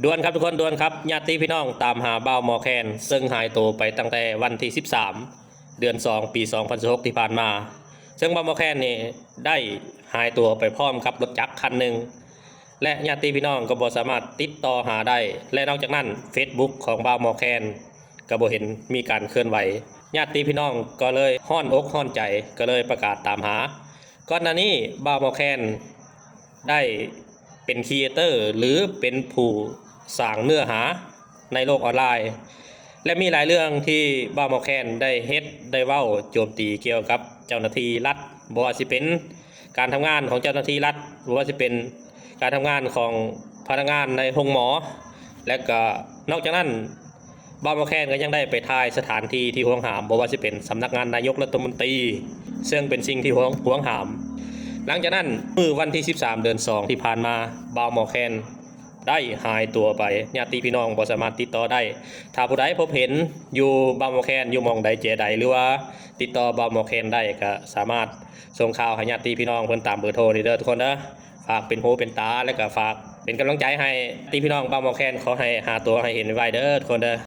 ດ່ວນຄັບທຸກຄົນ ດ່ວນຄັບ ຍາດຕິພີ່ນ້ອງຕາມຫາບ່າວໝໍແຄນ ເຊິ່ງຫາຍໂຕໄປຕັ້ງແຕ່ວັນທີສິບສາມ ເດືອນສອງ ປີສອງພັນຊາວຫົກ ທີ່ຜ່ານມາ ເຊິ່ງບ່າວໝໍແຄນນີ້ໄດ້ຫາຍຕົວໄປພ້ອມກັບລົດຈັກຄັນໜຶ່ງ ແລະ ຍາດຕິພີ່ນ້ອງກໍບໍ່ສາມາດຕິດຕໍ່ຫາໄດ້ ແລະ ນອກຈາກນັ້ນ ເຟສບຸກຂອງບ່າວໝໍແຄນກໍບໍ່ເຫັນມີການເຄື່ອນໄຫວ ຍາດຕິພີ່ນ້ອງກໍເລີຍຮ້ອນອົກຮ້ອນໃຈ ກໍເລີຍປະກາດຕາມຫາ. ກ່ອນໜ້ານີ້ບ່າວໝໍແຄນ ໄດ້ເປັນຄຣີເອເຕີ ຫຼື ເປັນຜູ້ສ້າງເນື້ອຫາໃນໂລກອອນລາຍ ແລະ ມີຫຼາຍເລື່ອງທີ່ບ່າວໝໍແຄນໄດ້ເຮັດ ໄດ້ເວົ້າໂຈມຕີກ່ຽວກັບເຈົ້າໜ້າທີ່ລັດ ບໍ່ວ່າຊິເປັນການທຳງານຂອງເຈົ້າໜ້າທີ່ລັດ ບໍ່ວ່າຊິເປັນການທຳງານຂອງພະນັກງານໃນໂຮງໝໍ ແລະ ກໍນອກຈາກນັ້ນ ບ່າວໝໍແຄນກໍຍັງໄດ້ໄປຖ່າຍສະຖານທີ່ທີ່ຫວງຫ້າມ ບໍ່ວ່າຊິເປັນສຳນັກງານນາຍົກລັດຖະມົນຕີ ເຊິ່ງເປັນສິ່ງທີ່ຫວງ ຫວງຫ້າມ. ຫຼັງຈາກນັ້ນ ມື້ວັນທີສິບສາມ ເດືອນສອງ ທີ່ຜ່ານມາ ບ່າວໝໍແຄນໄດ້ຫາຍຕົວໄປ ຍາດຕິພີ່ນ້ອງບໍ່ສາມາດຕິດຕໍ່ໄດ້. ຖ້າຜູ້ໃດພົບເຫັນຢູ່ບ່າວໝໍແຄນຢູ່ໝ່ອງໃດແຈໃດ ຫຼືວ່າຕິດຕໍ່ບ່າວໝໍແຄນໄດ້ ກໍສາມາດສົ່ງຂ່າວໃຫ້ຍາດຕິພີ່ນ້ອງເພິ່ນຕາມເບີໂທນີ້ເດີທຸກຄົນເດີ. ຝາກເປັນຫູເປັນຕາ ແລະ ກໍຝາກເປັນກຳລັງໃຈໃຫ້ຍາດຕິພີ່ນ້ອງບ່າວໝໍແຄນ ຂໍໃຫ້ຫາຕົວໃຫ້ເຫັນໄວໆເດີທຸກຄົນເດີ.